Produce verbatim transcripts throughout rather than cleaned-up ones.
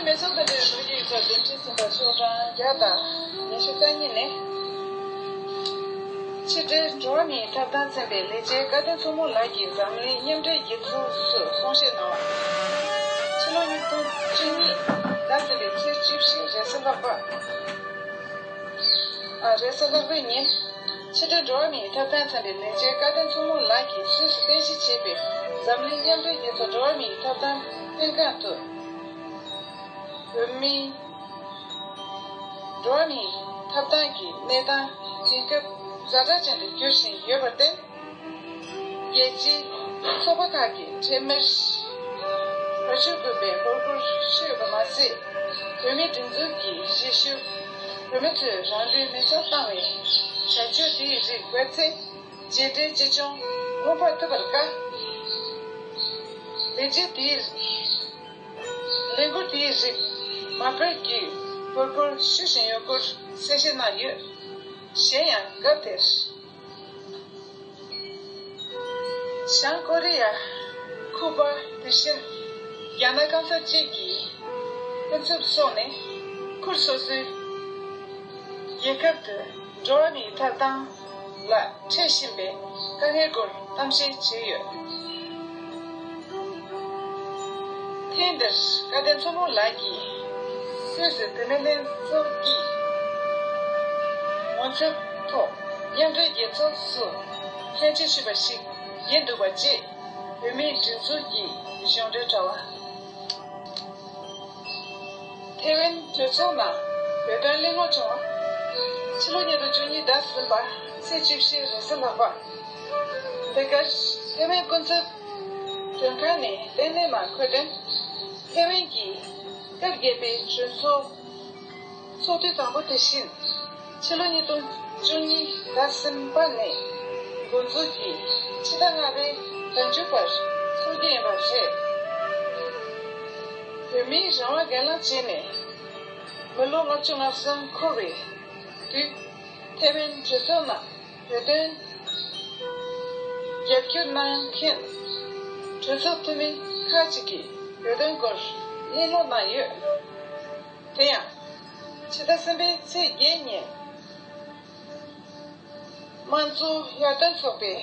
དཔེ་མཚོན་དང་འབྲེལ་བའི་ལོ་རྒྱུས་ཡིག་ཚགས་བདུན་ཁྲི་ཟིན་པ་ཤོག་གྲངས་བརྒྱ་དང་ཉི་ཤུ་རྩ་གཉིས་ནས། ཕྱི་དྲིལ་འགྲོ་བ་མིའི་ཐོབ་ཐང་ཚན་པའི་ལས་བྱེད་སྐལ་ལྡན་མཚོ་མོ་ལགས་ཀྱིས་འཛམ་གླིང་མཉམ་འབྲེལ་རྒྱལ་ཚོགས་སུ་གསུང་བཤད་གནང་བ། ཕྱི་ལོ་ཉིས་སྟོང་བཅུ་གཉིས་ཟླ་གསུམ་པའི་ཚེས་བཅུ་བཞི་རེས་གཟའ་ལྷག་པ། ཨ། རེས་གཟའ་ལྷག་པའི་ཉིན། ཕྱི་དྲིལ་འགྲོ་བ་མིའི་ཐོབ་ཐང་ཚན་པའི་ལས་བྱེད་སྐལ་ལྡན་མཚོ་མོ་ལགས་ཀྱིས་སུད་སི་རྟེན་གཞི་བྱས་པའི་འཛམ་གླིང་མཉམ་འབྲེལ་རྒྱལ་ཚོགས་འགྲོ་བ་མིའི་ཐོབ་ཐང་ལྷན་ཁང་དུ། བོད་མིའི་འགྲོ་བ་མིའི་ཐོབ་ཐང་གི་གནས་སྟངས་དེང་སྐབས་ཛ་དྲག་ཅན་དུ་འགྱུར་བཞིན་ཡོད་པར་བརྟེན། རྒྱལ་སྤྱིའི་ཚོགས་པ་ཁག་གི་འཐུས་མིར་བར་ཞུ་དགོས་པའི་འབོད་སྐུལ་ཞུས་ཡོད་པ་མ་ཟད། བོད་མིའི་སྒྲིག་འཛུགས་ཀྱི་གཞིས་བཞུགས་བོད་མི་ཚོས་རང་དོན་མེད་སར་བཏང་བའི་བྱ་སྤྱོད་དེའི་རིགས་འགོད་ཚེ། རྗེས་འབྲེལ་ཅི་བྱུང་སྔོན་དཔག་ཐུབ་པར་དཀའ། ལས་བྱེད་དེའི། ལས་འགུལ་དེའི་རིགས་མ་སྤེལ་རྒྱུའི་འབོད་སྐུལ་ཞུ་བཞིན་ཡོད་སྐོར་གསལ་བཤད་གནང་ཡོད། གཞན་ཡང་སྐབས་དེར། བྱང་ཀོ་རི་ཡ། ཁུ་པ། དེ་བཞིན་རྒྱ་ནག་སྐམ་ས་བཅས་ཀྱི་སྐུ་ཚབ་སོགས་ནས་ཁུལ་སོ་སོའི་རྒྱལ་ཁབ་ཏུ་འགྲོ་བ་མིའི་ཐོབ་ཐང་ལ་འཕྲད་བཞིན་པའི་དཀའ་ངལ་སྐོར་གཏམ་བཤད་བྱས་ཡོད། ཐེངས་འདིར་སྐལ་ལྡན་མཚོ་མོ་ལགས་ཀྱིས་སུད་སི་བུད་མེད་ལྷན་ཚོགས་ཀྱི་ངོ་མཚབ་ཐོག་མཉམ་འབྲེལ་རྒྱལ་ཚོགས་སུ་ལྷན་ཇུས་ཞུས་པ་ཞིག་ཡིན་འདུག་པ་བཅས་བོད་མིའི་སྒྲིག་འཛུགས་ཀྱི་གཞུང་འབྲེལ་དྲ་བ། ཐེ་ཝན་གྲོས་ཚོགས་ནང་བོད་དོན་གླེང་སློང་བྱུང་བ། ཕྱི་ལོ་ཉིས་སྟོང་བཅུ་གཉིས་ཟླ་གསུམ་པ་ཚེས་བཅུ་བཞི་རེས་གཟའ་ལྷག་པ། འདི་གར་ཐེ་ཝན་སྐུ་ཚབ་དོན་ཁང་ནས་བརྟན་ལྷིང་ལ་འཁོད་དོན། ཐེ་ཝན་གྱི་སྐབས་བརྒྱད་པའི་གྲོས་ཚོགས་ཚོགས་དུས་དང་པོ་དེ་བཞིན། ཕྱི་ལོ་ཉིས་སྟོང་བཅུ་གཉིས་ཟླ་གསུམ་པ་ནས་འགོ་འཛུགས་ཀྱིས་ཕྱི་ཟླ་ལྔ་པའི་ཟླ་མཇུག་བར་འཚོགས་རྒྱུ་ཡིན་པ་རེད། བོད་མིའི་རང་དབང་སྒེར་ལངས་བྱས་ནས་མི་ལོ་ལྔ་བཅུ་ང་གསུམ་འཁོར་བའི་དུས། ཐེ་ཝན་གྲོས་ཚོགས་ནང་བོད་དོན་རྒྱབ་སྐྱོར་གནང་མཁན་གྲོས་ཚོགས་འཐུས་མི་ཁག་ཅིག་གིས་བོད་དོན་སྐོར་གླེང་སློང་གནང་ཡོད། དེ་ཡང་། ཕྱི་ཟླ་གསུམ་པའི་ཚེས་བརྒྱད་ཉིན། དམངས་གཙོ་ཡར་ཐོན་ཚོགས་པའི་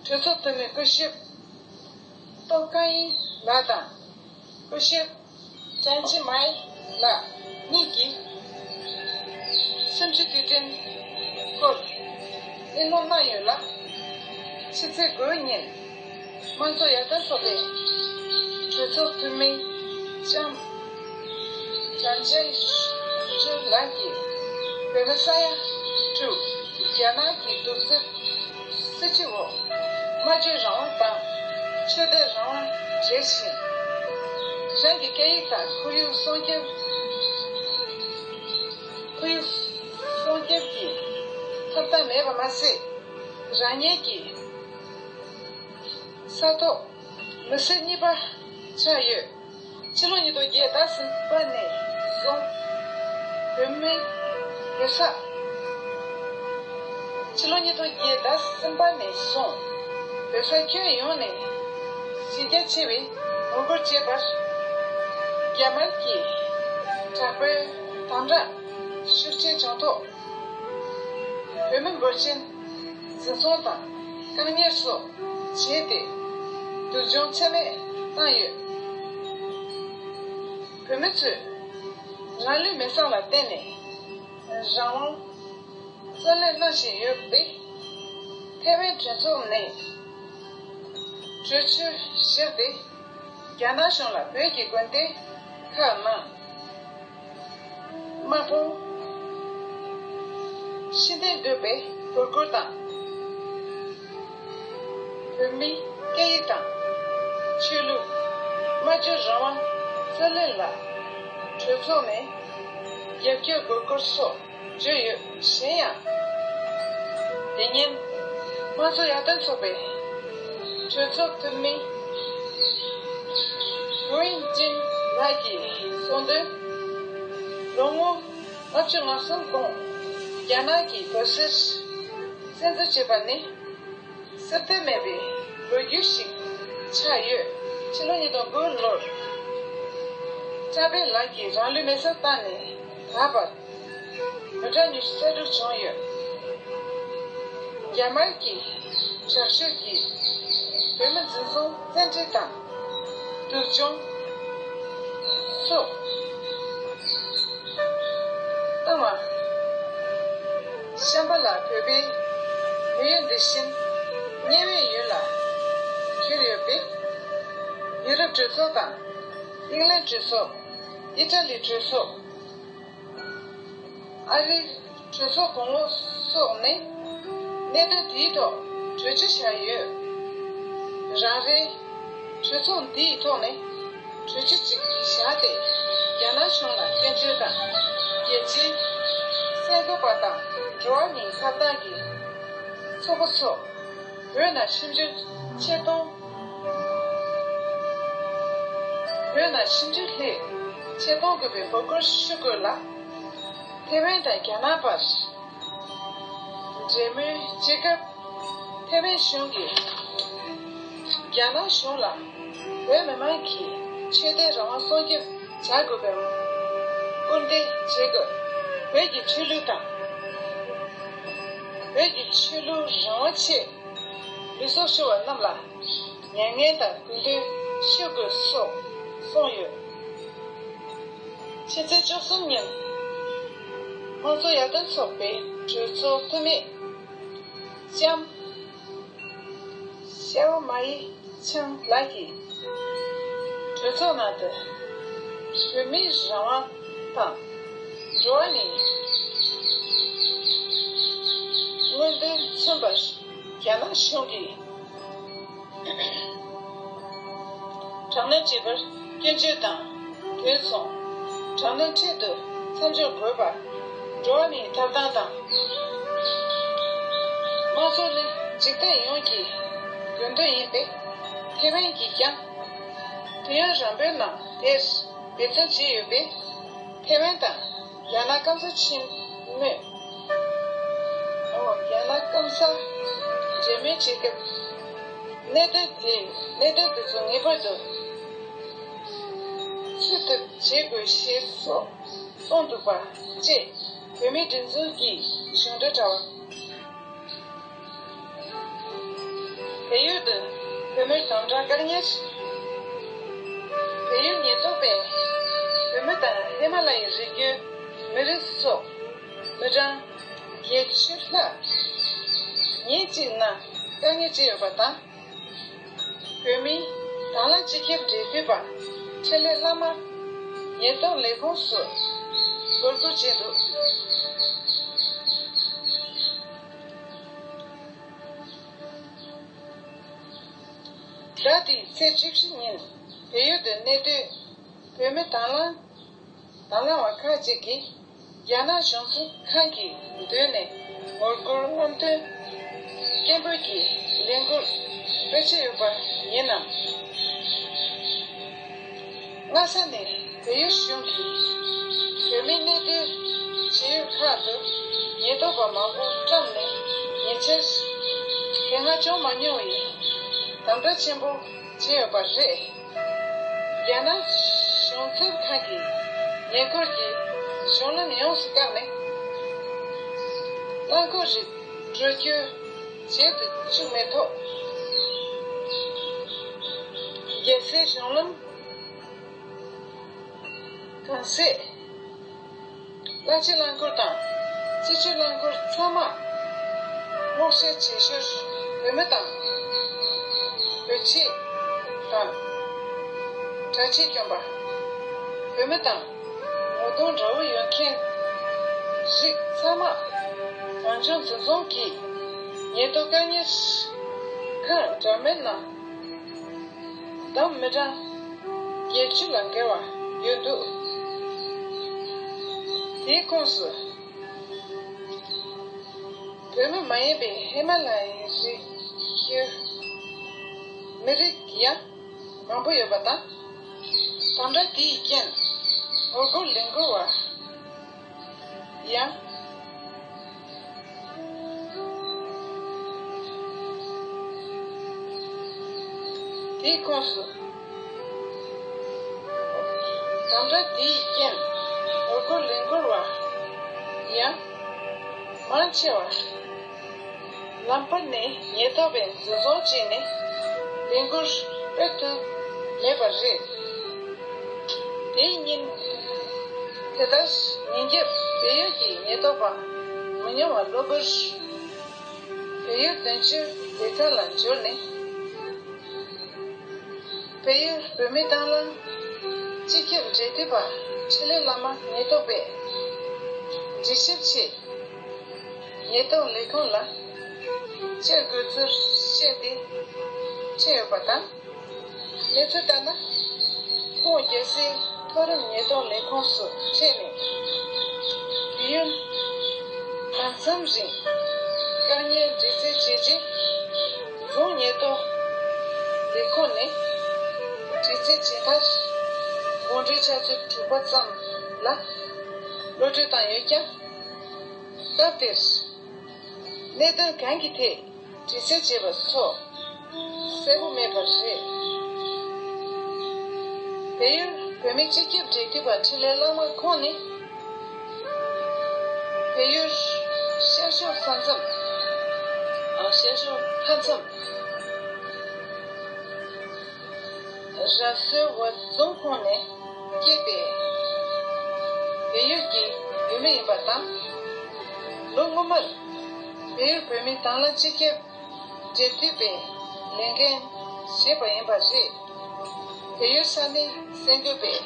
གྲོས་ཚོགས་འཐུས་མི་སྐུ་ཞབས་ཏོག་ཀང་དབྱི་ལགས་དང་། སྐུ་ཞབས་ཅན་ཅི་མའེ་ལགས་གཉིས་ཀྱིས་གསུམ་བཅུའི་དུས་དྲན་སྐོར་གླེང་སློང་གནང་ཡོད་ལ། ཕྱི་ཚེས་དགུ་ཉིན་དམངས་གཙོ་ཡར་ཐོན་ཚོགས་པའི་གྲོས་ཚོགས་འཐུས་མི་ལྕམ་ཅན་ཅི་ཧྲི་ལགས་ཀྱིས་བོད་མི་ས་ཡ་དྲུག་རྒྱ་ནག་གི་གདུག་རྩུབ་སྲིད་བྱུས་འོག་སྨྲ་བརྗོད་རང་དབང་དང་ཆོས་དད་རང་དབང་བྱེད་བཞིན། རང་གི་སྐད་ཡིག་དང་ཁོར་ཡུག་སྲུང་སྐྱོབ། ཁོར་ཡུག་སྲུང་སྐྱོབ་ཀྱི་ཐོབ་ཐང་མེད་པ་མ་ཟད། རང་ཉིད་ཀྱི་ས་ཐོག་མི་སེར་གཉིས་པ་ཆགས་ཡོད། ཕྱི་ལོ་ཉིས་སྟོང་བརྒྱད་ཟླ་གསུམ་པ་ནས་བཟུང་བོད་མི་བོད་ས། ཕྱི་ལོ་ཉིས་སྟོང་བརྒྱད་ཟླ་གསུམ་པ་ནས་བཟུང་བོད་ས་ཁྱོན་ཡོངས་ནས་གཞི་རྒྱ་ཆེ་བའི་ངོ་རྒོལ་བྱས་པར། རྒྱ་དམར་གྱི་དྲག་པོའི་དམ་དྲག་ཤུགས་ཆེ་བྱུང་ཐོག་བོད་མི་འབོར་ཆེན་འཛིན་བཟུང་དང་བཀག་ཉར་སོགས་བྱས་ཏེ། སྡུག་སྦྱོང་ཚད་མེད་བཏང་ཡོད། བོད་མི་ཚོས་རང་ལུས་མེར་སྲེག་ལ་བརྟེན་ནས་རང་དབང་རྩོད་ལེན་གནང་བཞིན་ཡོད་པས། ཐེ་ཝན་གྲོས་ཚོགས་ནས་གྲོས་ཆོད་བཞག་སྟེ། རྒྱ་ནག་གཞུང་ལ་བོད་ཀྱི་དགོན་སྡེ་ཁག་ནང་དམག་དཔུང་ཕྱིར་འཐེན་དགོས་པའི་འབོད་སྐུལ་དང་། བོད་མིའི་སྐད་ཡིག་དང་ཆོས་ལུགས་སྨྲ་བརྗོད་རང་དབང་རྩོད་ལེན་ལ་གྲོས་ཚོགས་ནས་རྒྱབ་སྐྱོར་འབོད་སྐུལ་སོགས་བརྗོད་ཡོད། གཞན་ཡང་། དེ་སྔོན་དམངས་གཙོ་ཡར་ཐོན་ཚོགས་པའི་གྲོས་ཚོགས་འཐུས་མི་ཝུའུ་ཡིན་ཅིན་ལགས་ཀྱིས་གསུངས་དོན། ལོ་ངོ་ལྔ་བཅུ་ང་གསུམ་གོང་རྒྱ་ནག་གིས་བོད་སར་བཙན་འཛུལ་བྱས་པ་ནི་སེལ་ཐབས་མེད་པའི་ལོ་རྒྱུས་ཤིག་ཆགས་ཡོད། ཕྱི་ལོ་ཉིས་སྟོང་དགུ་ལོར། ཤ་བེ་ལགས་ཀྱིས་རང་ལུས་མེ་སྲེག་བཏང་ནས་ད་བར་མི་གྲངས་ཉི་ཤུ་རྩ་དྲུག་བྱུང་ཡོད། རྒྱ་དམར་གྱི་དྲག་ཤུགས་ཀྱིས་བོད་མི་འཛིན་བཟུང་བཙན་ཁྲིད་དང་སྡུག་སྦྱོང་སོགས་བཏང་བ། ཤམ་བྷ་ལ་བོད་པའི་མི་ཡུལ་འདི་བཞིན་དམྱལ་བའི་ཡུལ་ལ་གྱུར་ཡོད་པས། ཡུ་རོབ་གྲོས་ཚོགས་དང་། ཨིང་ལན་གྲོས་ཚོགས། ཨི་ཊ་ལི་གྲོས་ཚོགས། ཨ་རིའི་གྲོས་ཚོགས་གོང་འོག་སོགས་ནས་གནད་དོན་དེའི་ཐོག་གྲོས་ཆོད་བཞག་ཡོད། རང་རེའི་གྲོས་ཚོགས་འདིའི་ཐོག་ནས་གྲོས་ཆོད་ཅིག་བཞག་སྟེ། རྒྱ་ནག་གཞུང་ལ་སྐྱོན་བརྗོད་དང་། རྒྱལ་སྤྱིའི་གསར་འགོད་པ་དང་འགྲོ་བ་མིའི་ཐོབ་ཐང་གི་ཚོགས་པ་སོགས་བོད་ནང་ཞིབ་འཇུག་ཆེད་གཏོང་། བོད་ནང་ཞིབ་འཇུག་སླད་ཆེད་གཏོང་དགོས་པའི་འབོད་སྐུལ་ཞུ་དགོས་ལ། ཐེ་ཝན་དང་རྒྱ་ནག་བར་འབྲེལ་མོལ་བྱེད་སྐབས། ཐེ་ཝན་གཞུང་གིས་རྒྱ་ནག་གཞུང་ལ་བོད་མི་མང་གི་ཆོས་དད་རང་དབང་སྲུང་སྐྱོབ་བྱ་དགོས་པའི་སྐུལ་འདེད་བྱེད་དགོས། བོད་ཀྱི་ཆོས་ལུགས་དང་། བོད་ཀྱི་ཆོས་ལུགས་རང་དབང་ཆེད་ལུས་སྲོག་ཤོར་བ་རྣམས་ལ་མྱ་ངན་དང་གུས་འདུད་ཞུ་དགོས་སོགས་གསུངས་ཡོད། ཕྱི་ཚེས་བཅུ་གསུམ་ཉིན་དམངས་གཙོ་ཡར་ཐོན་ཚོགས་པའི་གྲོས་ཚོགས་འཐུས་མི་ལྕམ་ཤའོ་མའི་ཆང་ལགས་ཀྱིས་གྲོས་ཚོགས་ནང་དུ་བོད་མིའི་རང་དབང་དང་འགྲོ་བ་མིའི་མངོན་འདོད་མཚོན་པར་རྒྱ་ནག་གཞུང་གིས་དྲག་གནོན་བྱས་པར་སྐྱོན་བརྗོད་དང་། དུས་མཚུངས་དྲག་གནོན་འཕྲལ་དུ་མཚམས་འཇོག་དགོས་པ། འགྲོ་བ་མིའི་ཐོབ་ཐང་དང་། དམངས་གཙོ་ནི་འཇིག་རྟེན་ཡོངས་ཀྱི་དགོས་འདུན་ཡིན་པས། ཐེ་ཝན་གྱིས་ཀྱང་དུས་ཡུན་རིང་པོའི་ནང་དེར་འབད་བརྩོན་བྱས་ཡོད་པས། ཐེ་ཝན་དང་རྒྱ་ནག་སྐམ་ས་ཆེན་མོས། ཨོ། རྒྱ་ནག་སྐམ་ས་འབྲེལ་མོལ་བྱེད་སྐབས། གནད་དོན་དེ་གནད་དོན་དེ་ཚོ་ངེས་པར་དུ་ཚུད་ཐུབ་བྱེད་དགོས་ཞེས་སོགས་གསུངས་འདུག་པ་བཅས། བོད་མིའི་སྒྲིག་འཛུགས་ཀྱི་གཞུང་འབྲེལ་དྲ་བ། བལ་ཡུལ་དུ་བོད་མིར་དམ་དྲག་བཀག་ཉར། བལ་ཡུལ་ཉེན་རྟོག་པས་བོད་མི་དང་ཧི་མ་ལ་ཡའི་རི་རྒྱུད་མི་རིགས་སོགས་མི་གྲངས་བརྒྱད་ཅུ་ལྷག་ཉིན་གཅིག་ནང་བཀག་ཉར་བྱས་ཡོད་པ་དང་། བོད་མིའི་དྭང་བླངས་སྤྱི་ཁྱབ་འབྲེལ་མཐུད་པ་འཕྲིན་ལས་ལྷ་དམར་ཉེན་རྟོག་ལས་ཁུངས་སུ་འབོད་སྐུལ་བྱས་འདུག། ཟླ་འདིའི་ཚེས་བཅུ་བཞི་ཉིན་བལ་ཡུལ་དུ་གནས་སྡོད་བོད་མི་དྭང་བླངས་དང་བླངས་པ་ཁག་ཅིག་གིས་རྒྱ་ནག་གཞུང་ཚབ་ཁང་གི་མདུན་ནས་ངོ་རྒོལ་རྔམ་སྟོན་སྐད་འབོད་ཀྱི་ལས་འགུལ་སྤེལ་བཞིན་ཡོད་པ་ཡིན་ནམ། སྔ་ས་ནས་བལ་ཡུལ་གཞུང་གིས་བོད་མིའི་གནས་སྡོད་བྱེད་ཡུལ་ཁག་ཏུ་ཉེན་རྟོག་པ་མང་པོ་བཀྲམ་ནས་ཉེ་ཆར་དེ་སྔ་བྱུང་མ་མྱོང་བའི་དམ་དྲག་ཆེན་པོ་བྱས་ཡོད་པ་རེད། རྒྱ་ནག་གཞུང་ཚབ་ཁང་གིས་ཉེ་འཁོར་གྱི་གཞུང་ལམ་ཡོངས་སུ་བཀག་ནས་རླངས་འཁོར་རིགས་འགྲོ་སྐྱོད་བྱེད་དུ་བཅུག་མེད་ཐོག། རྒྱལ་སའི་གཞུང་ལམ་གང་སྲིད། གླ་ཆའི་རླངས་འཁོར་དང་སྤྱི་སྤྱོད་རླངས་འཁོར་ཚང་མ་སྔོག་བཤེར་བྱེད་ཞོར་བོད་མི་དང་བོད་ཆས་དང་གྲྭ་ཆས་གྱོན་པ། བོད་མི་དང་ངོ་གདོང་འདྲ་བོ་ཡོད་མཁན་རིགས་ཚང་མ་གང་བྱུང་འཛིན་བཟུང་གིས་ཉེན་རྟོག་བཀག་ཉར་ཁང་འདྲ་མིན་ནང་བདམས། མི་གྲངས་བརྒྱད་ཅུ་ལ་བརྒལ་བ་ཡོད་འདུག། དེའི་ཁོངས་སུ་བོད་མི་མ་ཡིན་པའི་ཧི་མ་ལ་ཡའི་རི་རྒྱུད་མི་རིགས་ཡང་མང་པོ་ཡོད་པ་དང་། དམ་དྲག་དེའི་རྐྱེན་ངོ་རྒོལ་ལས་འགུལ་བ་ཡང་། དེའི་ཁོངས་སུ་དམ་ ཁོང་ཁྲོ་འདིའི་རྐྱེན་ངོ་རྒོལ་ལས་འགུལ་བ་ཡང་མང་ཆེ་བ་ལམ་བར་ནས་ཉེན་རྟོག་པས་འཛིན་བཟུང་བྱས་ནས་ལས་འགུལ་སྤེལ་ཐུབ་མེད་པ་རེད། དེའི་ཉིན་དེ་ལྟར་ཉིན་རྒྱབ་བལ་ཡུལ་གྱི་ཉེན་རྟོག་པ་མི་ཉུང་བ་གློ་བུར་བལ་ཡུལ་བདུན་ཅུ་སྡེ་ཚན་ལ་འབྱོར་ནས། བལ་ཡུལ་བོད་མིའི་དྭང་བླངས་སྤྱི་ཁྱབ་འབྲེལ་མཐུད་པ་འཕྲིན་ལས་བླ་མ་ཉེན་རྟོག་པས་འདྲི་ཞིབ་ཆེད་ཉེན་རྟོག་ལས་ཁུངས་ལ་བཅར་དགོས་ཚུལ་བཤད་དེ་ཕྱིན་ཡོད་པ་དང་། གནས་ཚུལ་ལྟར་ན། ཁོང་རྒྱལ་སའི་མཐོ་རིམ་ཉེན་རྟོག་ལས་ཁུངས་སུ་ཁྲིད་ནས་བལ་ཡུལ་གང་འཚམ་རིང་བཀག་ཉར་འདྲི་རྩད་བྱས་རྗེས། རྫོང་ཉེན་རྟོག་ལས་ཁུངས་ནས་དྲི་རྩད་བྱས་མཐར་དགོངས་འགྲེལ་ཆ་ཚུལ་དྲུག་པ་ཙམ་ལ་གློད་གྲོལ་བཏང་ཡོད་ཀྱང་། སྐབས་དེར་གནད་དོན་གང་གི་ཐད་དྲི་རྩད་བྱས་པ་སོགས་གསལ་པོ་མེད་པ་རེད། བལ་ཡུལ་བོད་མིའི་སྤྱི་ཁྱབ་འབྲེལ་མཐུད་པ་འཕྲིན་ལས་བླ་མ་ཁོང་ནི། བལ་ཡུལ་ཤར་ཕྱོགས་ས་མཚམས། ཨ། ཤར་ཕྱོགས་མཐའ་མཚམས་ར་སུལ་ཝ་རྫོང་ཁོངས་ནས་སྐྱེས་པའི་བལ་ཡུལ་གྱི་ཡུལ་མི་ཡིན་པ་དང་། ལོ་སྔོན་མར་བལ་ཡུལ་བོད་མིའི་དྭང་བླངས་སྤྱི་ཁྱབ་འབྲེལ་མཐུད་པའི་ལས་འགན་བཞེས་པ་ཡིན་པ་རེད། བལ་ཡུལ་ས་གནས་གསར་འགོད་པས་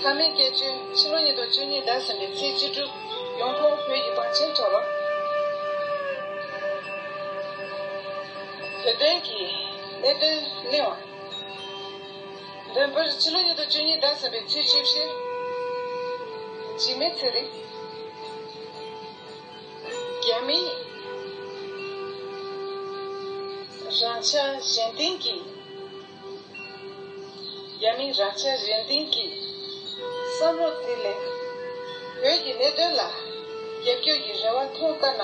མཐའ་མའི་སྐད་ཆ། ཕྱི་ལོ་ཉིས་སྟོང་བཅུ་གཉིས་ཟླ་གསུམ་པའི་ཚེས་བཅུ་དྲུག་ཡོང་ཁུངས་བོད་ཀྱི་བང་ཆེན་དྲ་བ། བོད་དོན་གྱི་གནད་དོན་གླེང་བ། འདོན་པར་ཕྱི་ལོ་ཉིས་སྟོང་བཅུ་གཉིས་ཟླ་གསུམ་པའི་ཚེས་བཅུ་བཞི། འཇིགས་མེད་ཚེ་རིང་། རྒྱ་མིའི་རང་ཆ་གཞན་བརྟེན་གྱི། རྒྱ་མིའི་རང་ཆ་གཞན་བརྟེན་གྱི་བསམ་བློ་དེ་ལས་བོད་ཀྱི་གནད་དོན་ལ་རྒྱབ་སྐྱོར་གྱི་རེ་བ་མཐོང་ལྟར་ན།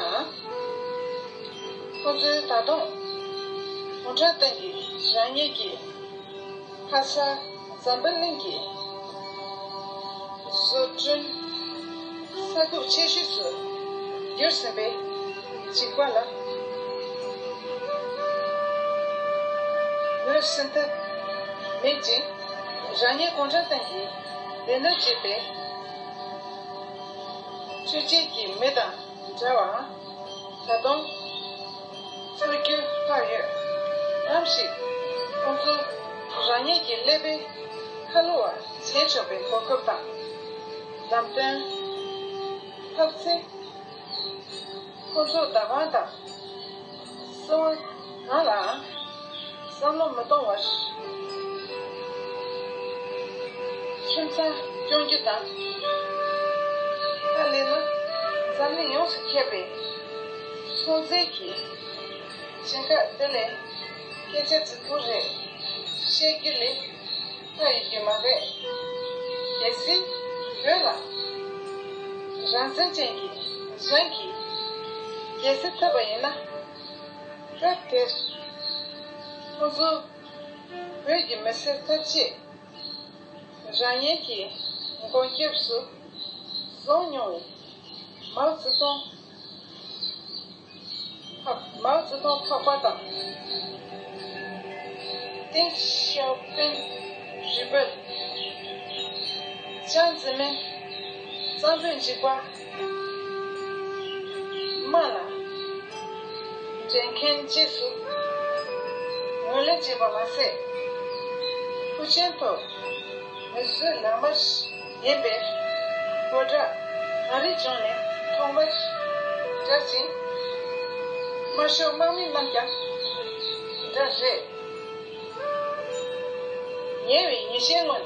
ཁོང་ཚོས་ད་དུང་གུང་ཁྲན་ཏང་གི་རང་ཉིད་ཀྱི་ལྷ་ས་འཛམ་བུ་གླིང་གི་བཟོ་སྐྲུན་ས་ཁུག་ཆེ་ཤོས་སུ་གྱུར་ཟིན་པའི་འཇིགས་པ་ལ་ངོས་ཟིན་ཐབས་མེད་ཅིང་། རང་ཉིད་གུང་ཁྲན་ཏང་གི་སྡེ་སྣོད་བྱེད་པའི་ཆོས་བྱེད་ཀྱི་མི་དང་འདྲ་བར་ད་དུང་འཚོ་རྒྱུ་ལྷག་ཡོད། ནམ་ཞིག་ཁོང་ཚོ་རང་ཉིད་ཀྱི་ཀླད་པའི་ཁ་ལོ་བ་བྱེད་ཆོག་པའི་གོ་སྐབས་དང་ལམ་སྟོན་ཐོབ་ཚེ། ཁོང་ཚོ་བདག་དབང་དང་སྲིད་དབང་གང་ལའང་བསམ་བློ་མི་གཏོང་བར། ཁྱིམ་ཚང་སྐྱོང་རྒྱུ་དང་། ད་ལས་ན་འཛམ་གླིང་ཡོངས་སུ་ཁྱབ་པའི་སྲོང་བཙན་གྱི་ཞིང་ཁ་དེ་ལས་སྐད་ཆ་རྫིག་པོ་རེ་བཤད་རྒྱུ་ལས་ལྷག་ཡོད་རྒྱུ་མ་རེད། གལ་སྲིད་བོད་ལ་རང་བཙན་ཅན་གྱི་གཞན་གྱིས་རྒྱལ་སྲིད་ཐོབ་པ་ཡིན་ན། སྐབས་དེར་ཁོང་ཚོ་བོད་ཀྱི་མི་སེར་ཐམས་ཅད་རང་ཉིད་ཀྱི་མགོན་སྐྱབས་སུ་བཟུང་མྱོང་བའི་མའོ་ཙེ་ཏུང་། མའོ་ཙེ་ཏུང་འཕགས་པ་དང་། ཏེང་ཞའོ་ཕིང་རུས་སྦལ། ཅང་ཙེ་མིན་གཙང་པོའི་འཇིགས་པ། དམག་ལ་འདྲེན་མཁན་བཅས་སུ་ངོས་ལེན་བྱས་པ་མ་ཟད། ཕུའུ་ཅན་ཐོག་མི་གསོད་ལག་དམར་ཡིན་པའི་འབོད་སྒྲ་གངས་རིའི་ལྗོངས་ནས་མཐོང་བར་གྲགས་ཤིང་། དམར་ཤོག་དམག་མི་རྣམས་ཀྱང་འདྲ་རེད། ཉེ་བའི་ཉིན་ཤས་སྔོན།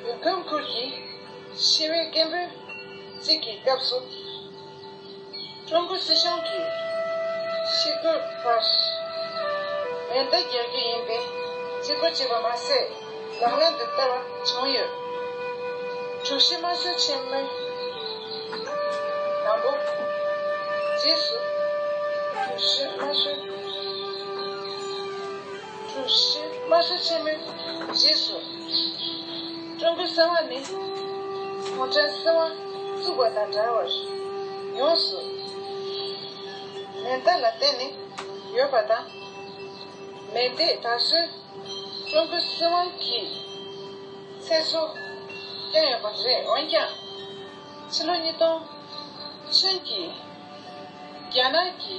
བོད་ཁམས་ཁུལ་གྱི་ཆེ་བའི་སྐད་འབོད་རྩིས་ཀྱི་སྐབས་སུ། ཀྲུང་གོ་སྲིད་གཞུང་གིས་ཤི་དགོས་པར་མེ་མདའ་རྒྱག་རྒྱུ་ཡིན་པའི་འཇིགས་སྐུལ་བྱས་པ་མ་ཟད། ལག་ལེན་དུ་བསྟར་བ་བྱུང་ཡོད། དྲུག་བཞི་དམར་གསོད་ཆེན་མོའི་དང་པོ། རྗེས་སུ། དྲུག་བཞི་དམར་གསོད། དྲུག་བཞི་དམར་གསོད་ཆེན་མོའི་རྗེས་སུ། ཀྲུང་གོའི་གསང་བ་ནི་གུང་ཁྲན་གསང་བ་བཙུགས་པ་དང་འདྲ་བར་ཡོངས་སུ་མེ་མདའ་ལ་བརྟེན་ནས་ཡོད་པ་དང་། མེ་མདས་ད་གཟོད་ཀྲུང་གོའི་གསང་བ་གི་ཚེ་སྲོག་བསྐྱངས་ཡོད་པ་རེད། འོན་ཀྱང་ཕྱི་ལོ་ཉིས་སྟོང་ཚུན་གྱི་རྒྱ་ནག་གི་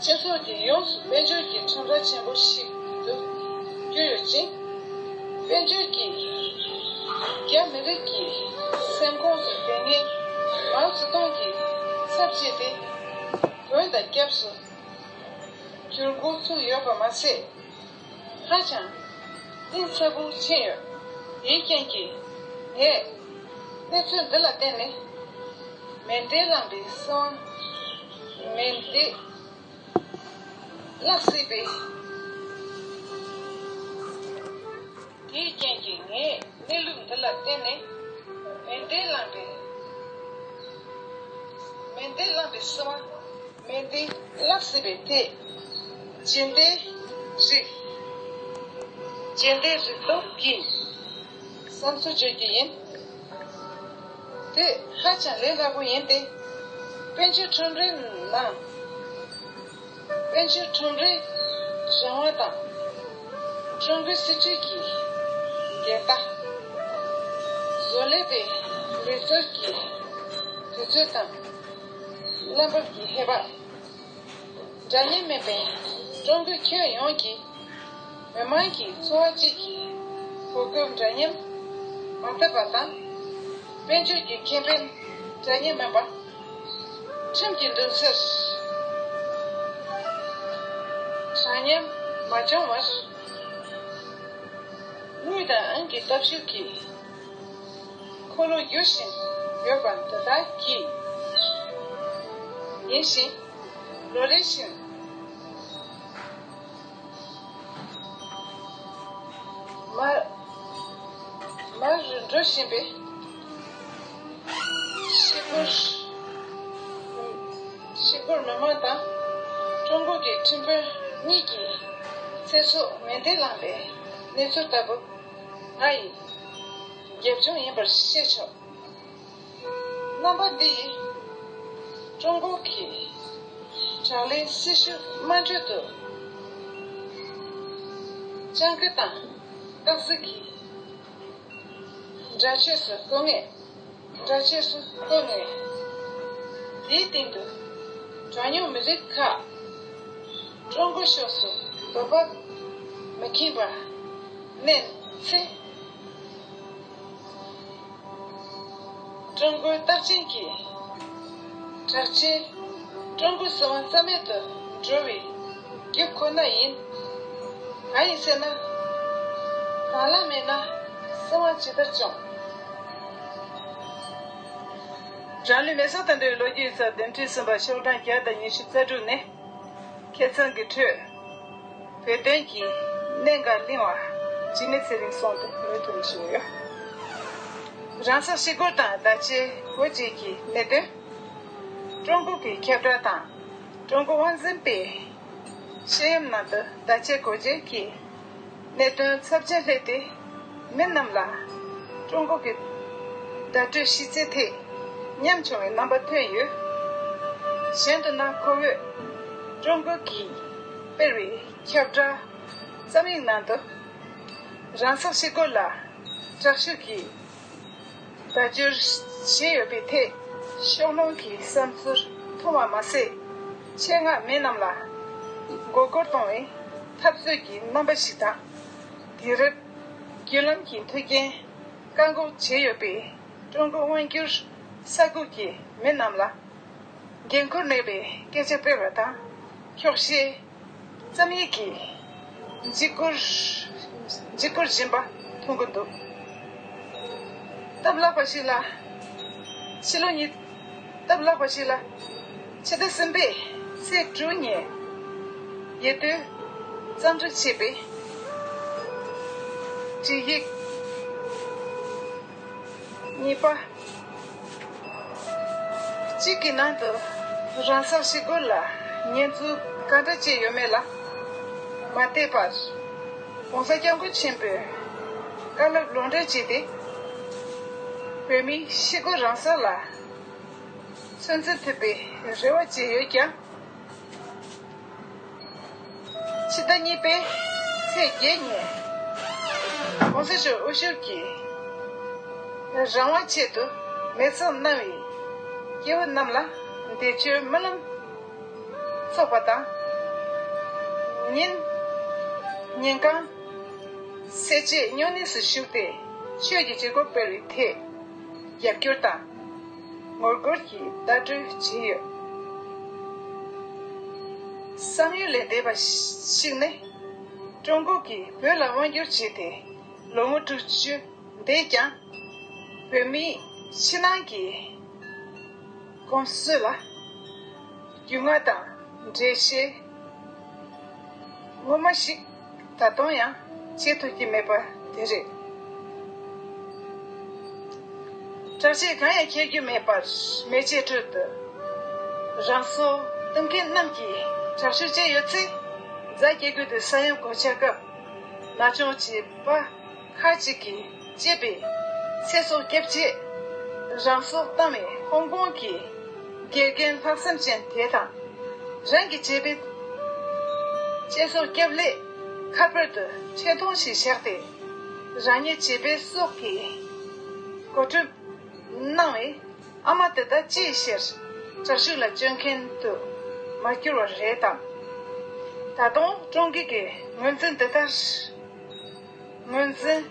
སྤྱི་ཚོགས་ཀྱི་ཡོངས་སུ་དཔལ་འབྱོར་གྱི་ཁྲོམ་ར་ཆེན་པོ་ཞིག་ཏུ་གྱུར་ཡོད་ཅིང་། དཔལ་འབྱོར་གྱི་རྒྱ་མི་རིགས་ཀྱི་སེམས་ཁོངས་སུ་དེ་སྔའི་མའོ་ཙེ་ཏུང་གི་ཚབ་བྱས་ཏེ་མགོན་དང་སྐྱབས་སུ་གྱུར་འགོ་ཚུགས་ཡོད་པ་མ་ཟད། ཧ་ཅང་གཏིང་ཟབ་པོ་ཕྱིན་ཡོད། དེའི་རྐྱེན་གྱིས་ངས་གནས་ཚུལ་འདི་ལ་བརྟེན་ནས་མེ་མདས་བསླངས་པའི་གསང་བ། མེ་མདས་བརླག་སྲིད་པའི། དེའི་རྐྱེན་གྱིས་ངས་གནས་ལུགས་འདི་ལ་བརྟེན་ནས་མེ་མདས་བསླངས་པའི། མེ་མདས་བསླངས་པའི་གསང་བ། མེ་མདས་བརླག་སྲིད་པའི་ཐད་རྗེས་འདེད་རིགས། རྗེས་འདེད་རིགས་སྟོབས་ཀྱིས་བསམ་ཚུལ་བརྗོད་རྒྱུ་ཡིན། དེ་ཧ་ཅང་ལས་སླ་པོ་ཡིན་ཏེ། དཔལ་འབྱོར་ཁྲོམ་རའི་ནང་། དཔལ་འབྱོར་ཁྲོམ་རའི་རང་དབང་དང་། ཀྲུང་གོའི་སྲིད་ཇུས་ཀྱི་འགལ་ཟླ། བཟོ་ལས་པའི་ལུས་རྩལ་གྱི་དུས་ཚོད་དང་། རྣམ་པ་གི་ཧེ་བག་འདྲ་མཉམ་མེད་པའི་ཀྲུང་གོའི་ཁྱོན་ཡོངས་ཀྱི་མི་དམངས་ཀྱི་འཚོ་བ་གཅིག་གི་གོ་སྐབས་འདྲ་མཉམ་མ་ཐོབ་པ་དང་། དཔལ་འབྱོར་གྱི་ཁེ་ཕན་འདྲ་མཉམ་མེད་པ། ཁྲིམས་ཀྱི་འདུན་སར་འདྲ་མཉམ་མ་བྱུང་བར། དངུལ་དང་ཨང་ཀི་སྟོབས་ཤུགས་ཀྱིས་འཁོར་ལོ་བསྒྱུར་བཞིན་ཡོད་པ་འདི་དག་གིས་ཡིན་ཞིང་། ལོ་རེ་བཞིན་མར་མར་འགྲོ་བཞིན་པའི་ཤི་གུར། ཤི་གུར་མི་མང་དང་ཀྲུང་གོ་གི་ཁྲིམས་དཔོན་གཉིས་ཀྱི་ཚེ་སྲོག་མེ་མདས་བསླངས་པའི་གནས་ཚུལ་ལྟ་བུ་ང་ཡིས་རྒྱབ་ལྗོངས་ཡིན་པར་ཤེས་ཆོག་རྣམ་པ་འདི་ཡིས་ཀྲུང་གོ་གི་དྲག་ལས་སྲི་ཞུ་དམངས་ཁྲོད་དུ་སྤྱང་ཀི་དང་སྟག་གཟིག་གི་འདྲ་ཆས་སུ་བཀོད་ངེས། འདྲ་ཆས་སུ་བཀོད་ངེས། དེའི་སྟེང་དུ་གྲངས་ཉུང་མི་རིགས་ཁག་ཀྲུང་གོ་ཕྱོགས་སུ་འབད་འབབ་མི་མཁྱེན་པར་གནས་ཚེ། ཀྲུང་གོའི་རྟགས་ཅན་གྱི་དྲག་ཆས་ཀྲུང་གོའི་གསང་བ་རྩ་མེད་དུ་འགྲོ་བའི་རྒྱུ་ཁོ་ན་ཡིན། གང་ཡིན་ཟེར་ན། དང་བླངས་མེད་ན་གསང་བ་ཇི་ལྟར་སྐྱོང་། རང་ལུས་མེ་སྲེག་དང་འབྲེལ་བའི་ལོ་རྒྱུས་ཡིག་ཚགས་འདེམས་སྒྲིག་གསུམ་པ་ཤོག་གྲངས་བརྒྱ་དང་ཉི་ཤུ་རྩ་དྲུག་ནས། ཁྱད་མཚར་གྱི་ཁྲོད། བོད་དོན་གྱི་གནད་འགག་གླེང་བ་འཇིགས་མེད་ཚེ་རིང་གསུང་དུ་མོས་མཐུན་ཞུས་ཡོད། རང་སྲོག་ཤི་སྒོར་དང་བརྡ་ཆད་སྒོ་འབྱེད་ཀྱི་གནད་དོན། ཀྲུང་གོ་གི་ཁྱབ་བསྒྲགས་དང་ཀྲུང་གོ་དབང་འཛིན་པས་བཤད་ཡམ་ནང་དུ་བརྡ་ཆད་སྒོ་འབྱེད་ཀྱི་གནད་དོན་ཚབས་ཆེན་སླེབས་ཏེ། མི་རྣམས་ལ་ཀྲུང་གོ་གི་བརྡ་སྤྲོད་གཞི་རྩའི་ཐད་ཉམས་བྱུང་བའི་རྣམ་པ་ཐོན་ཡོད། གཞན་དུ་ན་ཁོ་བོས་ཀྲུང་གོ་གིས་སྤེལ་བའི་ཁྱབ་བསྒྲགས་རྩོམ་ཡིག་ནང་དུ། རང་སྲོག་ཤི་སྒོ་ལ་དྲག་ཤུགས་ཀྱིས་བརྡ་སྦྱོར་བྱས་ཡོད་པའི་ཐད་ཕྱོགས་ལྷུང་གི་བསམ་ཚུལ་མཐོང་བ་མ་ཟད། ཆེད་མངགས་མི་རྣམས་ལ་མགོ་སྐོར་གཏོང་བའི་འཐབ་རྩོད་ཀྱི་རྣམ་པ་ཞིག་དང་། དུས་རབས་བརྒྱུད་ལམ་གྱི་མཐུན་རྐྱེན་བཀག་འགོག་བྱས་ཡོད་པའི་ཀྲུང་གོ་དབང་སྒྱུར་ས་ཁུལ་གྱི་མི་རྣམས་ལ་འགན་ཁུར་མེད་པའི་སྐད་ཆ་སྤེལ་བ་དང་། འཁྱོག་བཤད། རྩོམ་ཡིག་གིས་འཇིགས་སྐུལ། འཇིགས་སྐུལ་བཞིན་པ་མཐོང་གི་འདུག་སྟབས་ལེགས་པ་ཞིག་ལ། ཕྱི་ལོ་ཉིས། སྟབས་ལེགས་པ་ཞིག་ལ། ཕྱི་ཟླ་གསུམ་པའི་ཚེས་དྲུག་ཉིན། ཡེ་ཏུའི་རྩོམ་སྒྲིག་བྱས་པའི་བྲིས་ཡིག་གཉིས་པ། གཅིག་གི་ནང་དུ་རང་སྲོག་ཤི་སྒོ་ལ་ཉེས་འཛུགས་ག་འདྲ་བྱས་ཡོད་མེད་ལ་མ་བལྟས་པར། ༸གོང་ས་༸སྐྱབས་མགོན་ཆེན་པོས་ བཀའ་སློབ་ལུང་འདྲེན་བྱས་ཏེ། བོད་མིའི་ཤི་དགོས་རང་སྲོག་ལ་ཚོད་འཛིན་ཐུབ་པའི་རེ་བ་བྱས་ཡོད་ཀྱང་། ཕྱི་ཟླ་གཉིས་པའི་ཚེས་བརྒྱད་ཉིན་༸གོང་ས་མཆོག་དབུ་བཞུགས་ཀྱིས་རང་དབང་ཆེད་དུ་མེ་བསྲེགས་གནང་བའི་སྐྱེས་བུ་རྣམས་ལ་འདས་མཆོད་སྨོན་ལམ་ཚོགས་པ་དང་། ཉིན་ཉིན་གང་སེར་བྱེས་སྨྱུང་གནས་སུ་བཞུགས་ཏེ་ཆོས་ཀྱི་བྱེད་སྒོ་སྤེལ་བའི་ཐད་རྒྱབ་སྐྱོར་དང་ངོ་རྒོལ་གྱི་བརྡ་སྤྲོད་བྱས་ཡོད། བསམ་ཡུལ་ལས་འདས་པ་ཞིག་ནི། ཀྲུང་གོ་གིས་བོད་ལ་དབང་བསྒྱུར་བྱས་ཏེ་ལོ་ངོ་དྲུག་ཅུ་འདས་ཀྱང་། བོད་མིའི་ཕྱི་ནང་གི་གོམས་སྲོལ་ལ་རྒྱུས་མངའ་དང་འགྲེལ་བཤད་ངོ་མ་ཞིག་ད་དུང་ཡང་བྱེད་ཐུབ་ཀྱི་མེད་པ་དེ་རེད། དྲག་ཆས་གང་ཡང་འཁྱེར་རྒྱུ་མེད་པར་མེ་ལྕེའི་ཁྲོད་དུ་རང་སྲོག་གཏོང་མཁན་རྣམས་ཀྱིས་དྲག་ཤུགས་ཅན་ཡོད་ཚེ་རྫ་སྐྱེ་རྒུ་དེ་ས་ཡོམ་གོད་ཆག་སྐབས་ན་ཆུང་བྱིས་པ་ཁག་ཅིག་གིས་གཅེས་པའི་ཚེ་སྲོག་སྐྱབས་ཆེད་རང་སྲོག་བཏང་བའི་ཧོང་ཀོང་གི་དགེ་རྒན་ལྷག་བསམ་ཅན་དེ་དང་། རང་གི་གཅེས་པའི་གཅེས་སྲོག་སྐྱབས་སླད་ཁ་པར་དུ་འཕྲིན་ཐུང་ཞིག་བཞག་སྟེ། རང་ཉིད་བྱིས་པའི་སྲོག་གི་གོ་སྒྲུབ་གནང་བའི་ཨ་མ་དེ་དག་ཅིའི་ཕྱིར་དྲག་ཤུགས་ལ་སྤྱོད་མཁན་དུ་མ་གྱུར་བ་རེད་དམ། ད་དུང་ཀྲུང་གོ་གི་ངོས་འཛིན་འདི་ལྟར། ངོས་འཛིན་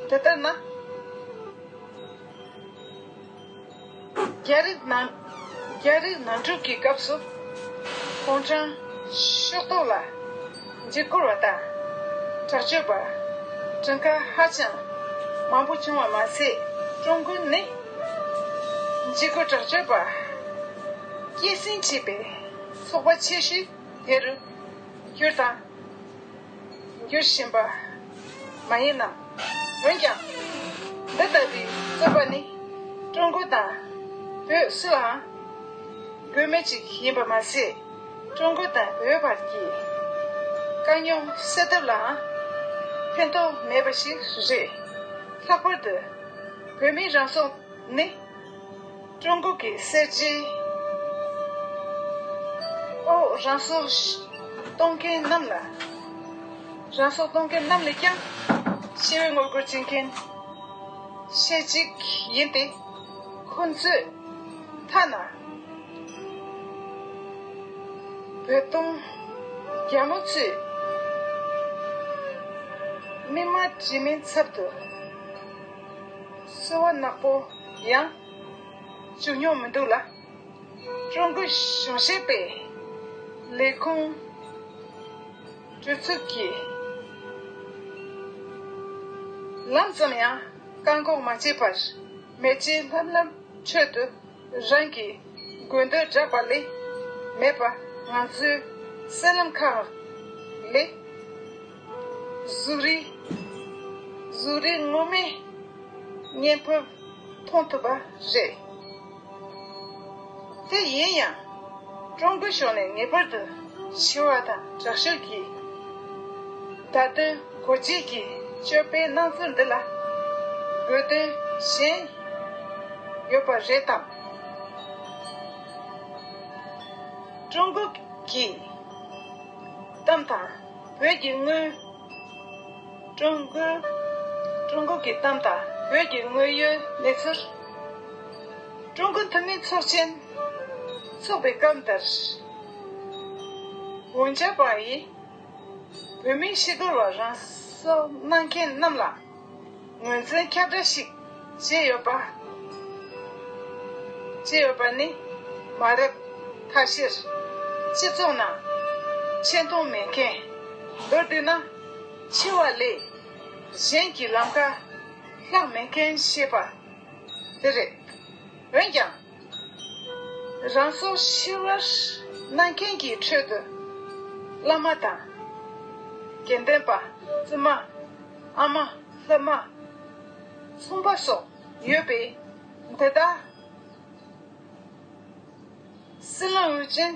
འདི་ལྟར་ན། རྒྱ་རིགས་ནང་རྒྱ་རིགས་ནང་འཁྲུག་གི་སྐབས་སུ་གུང་ཁྲན་ཤོག་ཐོག་ལ་འཇིགས་སྐུལ་བ་དང་དྲག་སྤྱོད་པ་གྲངས་ཀ་ཧ་ཅང་མང་པོ་བྱུང་བ་མ་ཟད། ཀྲུང་གོ་ནི་འཇིགས་སྐུལ་དྲག་སྤྱོད་པ་སྐྱེད་སྲིང་བྱེད་པའི་ཚོགས་པ་ཆེ་ཤོས་དེ་རུ་གྱུར་དང་འགྱུར་བཞིན་པ་མ་ཡིན་ནམ། འོན་ཀྱང་། འདི་ལྟ་བུའི་རྩོད་པ་ནི་ཀྲུང་གོ་དང་བོད་སུ་ལའང་དགོས་མེད་ཅིག་ཡིན་པ་མ་ཟད། ཀྲུང་གོ་དང་བོད་བར་གྱི་དཀའ་རྙོག་སེལ་ཐབས་ལའང་ཕན་ཐོགས་མེད་པ་ཞིག་རེད། ལྷག་པར་དུ་བོད་མིའི་རང་སྲོག་ནི། ཀྲུང་གོ་གི་གསར་བརྗེའི་འོག་རང་སྲོག་གཏོང་མཁན་རྣམས་ལ། རང་སྲོག་གཏོང་མཁན་རྣམས་ལས་ཀྱང་ཞི་བའི་ངོ་རྒོལ་བྱེད་མཁན་ཞེ་གཅིག་ཡིན་ཏེ། ཁོ་ཚོས་ཐ་ན་བོད་དོན་རྒྱ་མོ་ཚོས་མི་དམངས་དྲི་མེད་ཚབ་ཏུ་གསོལ་བ་ནག་པོ་ཡང་བྱུང་མྱོང་མི་འདུག་ལ། ཀྲུང་གོའི་གཞུང་ཞབས་པའི་ལས་ཁུངས་གྲོས་ཚོགས་ཀྱིས་ལམ་ཙམ་ཡང་བཀག་འགོག་མ་བྱས་པར་མེ་ལྕེ་ལྷབ་ལྷབ་ཁྲོད་དུ་རང་གི་དགོས་འདོད་བསྒྲགས་པ་ལས་མེད་པ། ང་ཚོའི་གསར་ལམ་ཁག་ལས་གཟུགས་རིས་གཟུགས་རིས་ངོ་མའི་བརྙན་ཕབ་མཐོང་ཐུབ་པ་རེད། དེ་ཡིན་ཡང་། ཀྲུང་གོའི་ཕྱོགས་ནས་ངེས་པར་དུ་འཆི་བ་དང་དྲག་ཤུགས་ཀྱི་བརྡ་དོན་གོ་བརྗེ་གི་སྐྱོ་དཔེ་སྣང་ཚུལ་འདི་ལ་དགོས་དོན་གཞན་ཡོད་པ་རེད་དམ། ཀྲུང་གོ་གི་གཏམ་དང་བོད་ཀྱི་དངོས། ཀྲུང་གོ། ཀྲུང་གོ་གི་གཏམ་དང་བོད་ཀྱི་དངོས་ཡོད་གནས་ཚུལ། ཀྲུང་གོ་མཐུན་མིན་ཚོགས་ཆེན་འཚོགས་པའི་སྐབས་འདིར། ཝུན་ཅཱ་པ་ཡིས་བོད་མིའི་ཤི་དགོས་ལ་རང་སྲོག་གནང་མཁན་རྣམས་ལ་ངོས་འཛིན་ཁྱབ་བསྒྲགས་ཤིག་བྱས་ཡོད་པ། བྱས་ཡོད་པ་ནི་མ་རབས་ཐ་ཤལ་སྤྱི་ཚོགས་ནང་ཆེ་མཐོང་མེད་མཁན། མདོར་བསྡུས་ན་འཆི་བ་ལས་གཞན་གྱི་ལམ་ཁ་ལྷག་མེད་མཁན་ཞེས་པ་དེ་རེད། འོན་ཀྱང་། རང་སྲོག་ཤི་བར་གནང་མཁན་གྱི་ཁྲོད་དུ་བླ་མ་དང་། དགེ་འདུན་པ། བཙུན་མ། ཨ་མ། སློབ་མ། ཚོང་པ་སོགས་ཡོད་པས། འདི་དག་སྲིད་བློན་ཝུན་ཅིན།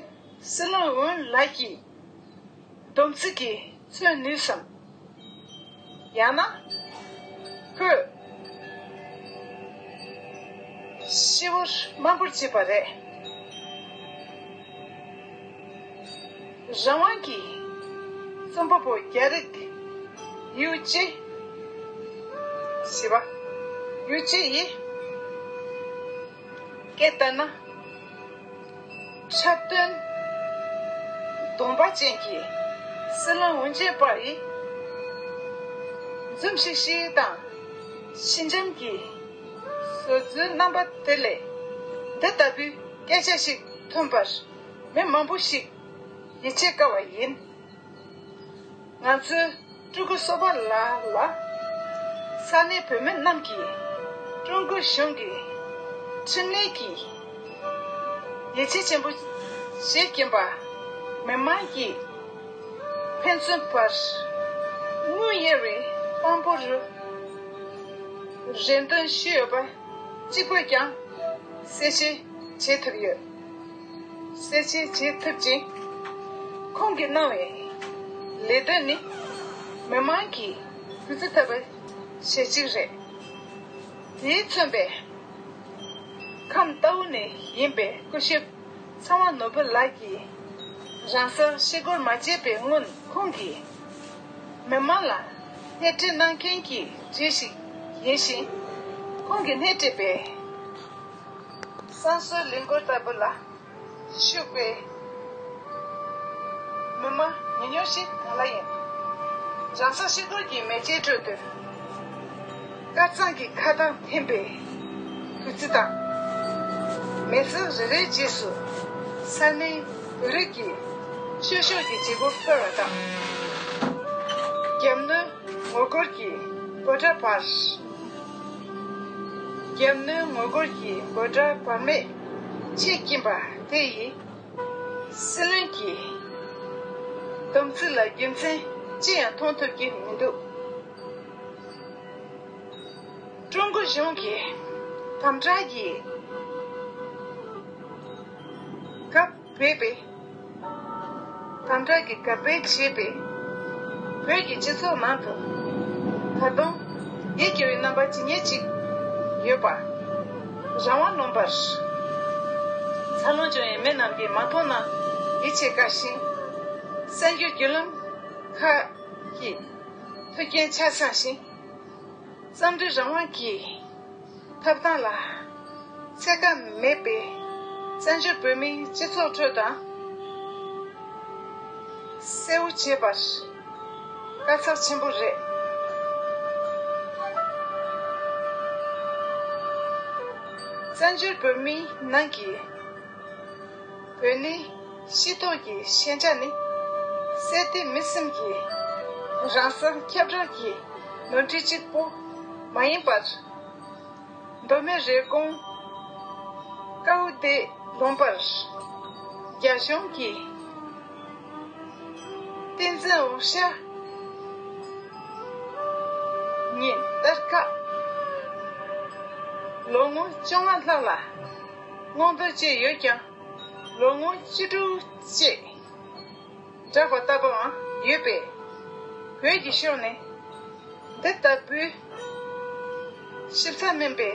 སྲིད་བློན་ཝུན་ལགས་ཀྱི་སྡོམ་ཚིག་གིས་མཚོན་ནུས་སམ། ཡང་ན། ཁོས། ཤི་བོར་དམར་པོར་བྱས་པ་རེད། རང་དབང་གི་རྩོམ་པ་པོ་རྒྱ་རིགས་ཡུ་ཅེ། ཞེས་པ། ཡུ་ཅེ་ཡིས་སྐད་ལྟར་ན། འཁྲབ་སྟོན་གདོང་པ་ཅན་གྱི་སྲིད་བློན་ཝུན་ཅན་པར་ཡིས། འཛུམ་ཤིག་ཤིག་དང་ཕྱི་འགྲམ་གྱི་བཟོ་རྩལ་རྣམ་པ་དེ་ལས་འདི་ལྟ་བུའི་སྐད་ཆ་ཞིག་ཐོན་པར་མི་མང་པོ་ཞིག་ཡིད་ཆེས་དཀའ་བ་ཡིན། ང་ཚོའི་སྤྲུལ་སྐུ་སོག་པོ་ལགས་ལ། ས་གནས་བོད་མི་རྣམས་ཀྱིས་ཀྲུང་གོ་གཞུང་གི་ཁྲིམས་ལས་ཀྱི་ཡིད་ཆེས་ཆེན་པོ་བྱེད་ཀྱིན་པ། མི་མང་གིས་ཕན་ཚུན་བར་དངུལ་གཡར་བའི་དཔང་པོ་རུ་རེ་འདུན་ཞུས་ཡོད་པ་གཅིག་པུས་ཀྱང་གསལ་བཤད་བྱེད་ཐུབ་ཡོད། གསལ་བཤད་བྱེད་ཐུབ་ཅིང་། ཁོང་གིས་གནང་བའི་ལས་དོན་ནི་མི་མང་གི་གུས་བརྩི་ཐོབ་པའི་གཞི་གཅིག་རེད། དེས་མཚོན་པའི་ཁམས་རྟའུ་ནས་ཡིན་པའི་སྐུ་ཞབས་ཚེ་དབང་ནོར་བུ་ལགས་ཀྱིས་རང་སྲོག་ཤི་སྐོར་མ་བྱས་པའི་སྔོན་ཁོང་གིས་མི་མང་ལ་སྣེ་ཁྲིད་གནང་མཁན་གྱི་གྲས་ཤིག་ཡིན་ཞིང་། ཁོང་གིས་སྣེ་ཁྲིད་པའི་བསང་གསོལ་ལས་འགུལ་ལྟ་བུ་ལ་ཞུགས་པའི་མི་མང་ཉུང་ཉུང་ཞིག་ག་ལ་ཡིན། རང་སྲོག་ཤི་སྐོར་གྱི་མེ་ལྕེའི་ཁྲོད་དུ་དཀར་གཙང་གི་ཁ་གདངས་འཐེན་པའི་གུས་བརྩི་དང་། མི་ཚེ་རེ་རེའི་རྗེས་སུ་ས་གནས་བོད་རིགས་ཀྱི་ཆོས་ཕྱོགས་ཀྱི་བྱེད་སྒོ་སྤེལ་བ་དང་། རྒྱབ་གནོན་ངོ་རྒོལ་གྱི་འབོད་སྒྲ་བར། རྒྱབ་གནོན་ངོ་རྒོལ་གྱི་འབོད་སྒྲ་བར་མེད་མཆེད་ཀྱིན་པ་དེ་ཡིས། སྲིད་བློན་གྱི་སྡོམ་ཚིག་ལ་རྒྱུ་མཚན་ཅི་ཡང་མཐོང་ཐུབ་ཀྱི་མི་འདུག་ཀྲུང་གོ་གཞུང་གིས་དམ་དྲག་གི་སྐབས་སྦས་པའི། དམ་དྲག་གི་སྐབས་སྦས་བྱས་པའི་བོད་ཀྱི་སྤྱི་ཚོགས་ནང་དུ་ད་དུང་ཡིད་སྐྱོ་བའི་རྣམ་པ་ཇི་སྙེད་ཅིག་ཡོད་པ། རང་དབང་ལུང་པར་འཚར་ལོངས་བྱུང་བའི་མི་རྣམས་ཀྱིས་མ་མཐོང་ན་ཡིད་ཆེས་དཀའ་ཞིང་། གསར་འགྱུར་བརྒྱུད་ལམ་ཁག་གི་མཐུན་རྐྱེན་ཆ་ཚང་ཞིང་། རྩོམ་འབྲི་རང་དབང་གི་ཐོབ་ཐང་ལ་ཚད་བཀག་མེད་པའི་བཙན་བྱོལ་བོད་མིའི་སྤྱི་ཚོགས་ཁྲོད་དུའང་གསལ་བོ་བྱེད་པར་དཀའ་ཚེགས་ཆེན་པོ་རེད། བཙན་བྱོལ་བོད་མིའི་ནང་གི་བོད་གནས་ཤེས་རྟོགས་ཀྱི་ཤེས་བྱ་ནི་གསལ་བསྡད་མི་སེམས་ཀྱི་རང་སྲོག་ཁྱབ་བསྒྲགས་ཀྱི་ནོར་འཁྲུལ་གཅིག་པོ་མ་ཡིན་པར། མདོ་སྨད་རེབ་གོང་ཀའོ་ཏེ་ལུང་པར་རྒྱ་གཞུང་གིས་བསྟན་འཛིན་འོག་ཤར་ཉིན་སྟར་ཁ་ལོ་ངོ་བཅོ་ལྔ་ལྷག་ལ་སྔོག་འདོན་བྱས་ཡོད་ཀྱང་། ལོ་ངོ་བཅུ་དྲུག་བཅས་བསྒྲགས་པ་ལྟ་བུའང་ཡོད་པས། བོད་ཀྱི་ཕྱོགས་ནས་འདི་ལྟ་བུའི་ཞིབ་ཚགས་མིན་པའི་